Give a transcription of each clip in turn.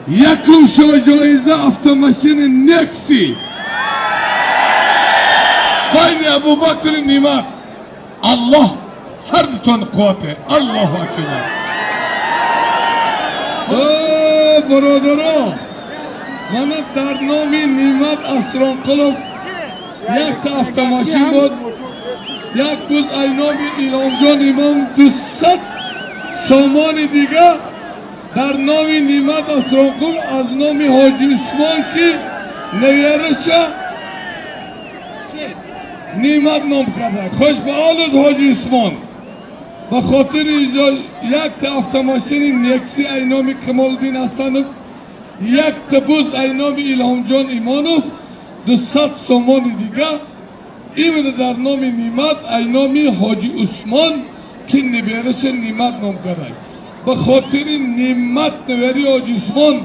Якум ҷоиза автомашини Некси байни Абубакри Нимат. Аллоҳ ҳар дутон қуввате. Аллоҳу акбар. Бародаро, мана дар номи Нимат Асронқулов якта автомашин буд, як буз ай номи Иломҷон Имом 200 сомони дига дар номи Нимат Асронқул аз номи Ҳоҷи Усмон, ки навяраша Нимат ном карда. Хуш ба ҳолат, Ҳоҷи Усмон. Ба хотири якта автомашини Некси ай номи Камолиддин Ҳасанов, якта буз ай номи Илҳомҷон Имонов, 200 сомони дига именно дар номи Нимат ай номи Ҳоҷи Усмон, ки набераша Нимат ном карда. Ба хотири Нимат, набери Ҳоҷи Усмон,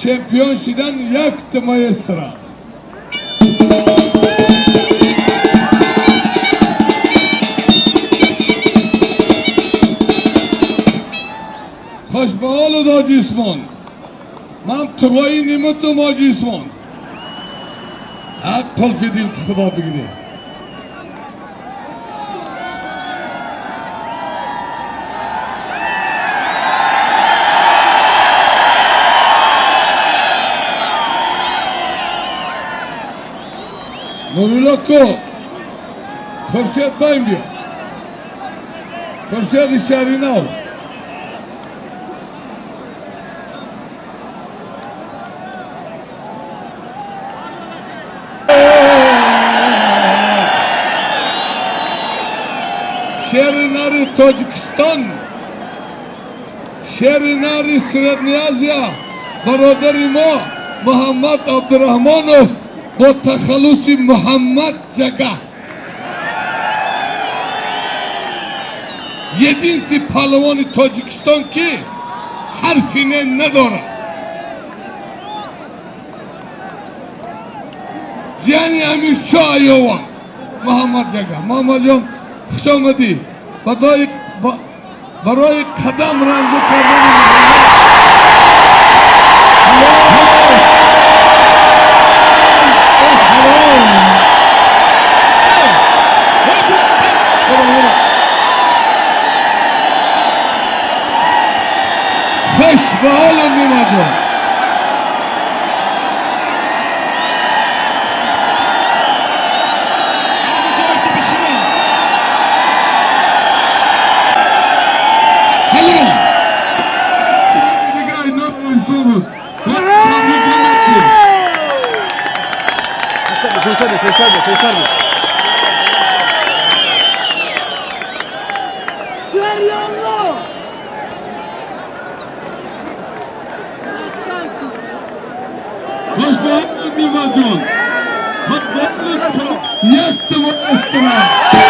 чемпион шидан якта маэстро. Хуш ба ҳолат, Ҳоҷи Усмон. Ман туғои Ниматум, Ҳоҷи Усмон. Ҳақ қулфи дил худо бигирӣ. Нурулло ко Хуршед боим биё. Хуршеди Шаҳринав. Шери нари Тоҷикистон, шери нари Средняя Азия, бародари мо Муҳаммад Абдураҳмонов бо тахаллуси Муҳаммад Жага. Единственный палавони Тоҷикистон, ки ҳарфи не надорад. Зияни Амиршо Айован Муҳаммад Жага. Муҳаммадҷон, хуш омадӣ. Барои қадам ранҷа кардани Муҳаммад. Хуш ба ҳолу, Нимаҷон. Ҳама ҷошта бишинанд. Ҳалол. Дига ино инсон буд. Табрик мекунем. Тезтар, тезтар, тезтар. Шерьянло! Хуш ба ҳолу, Нимаҷон. Хуш ба ҳолу, якта маэстро.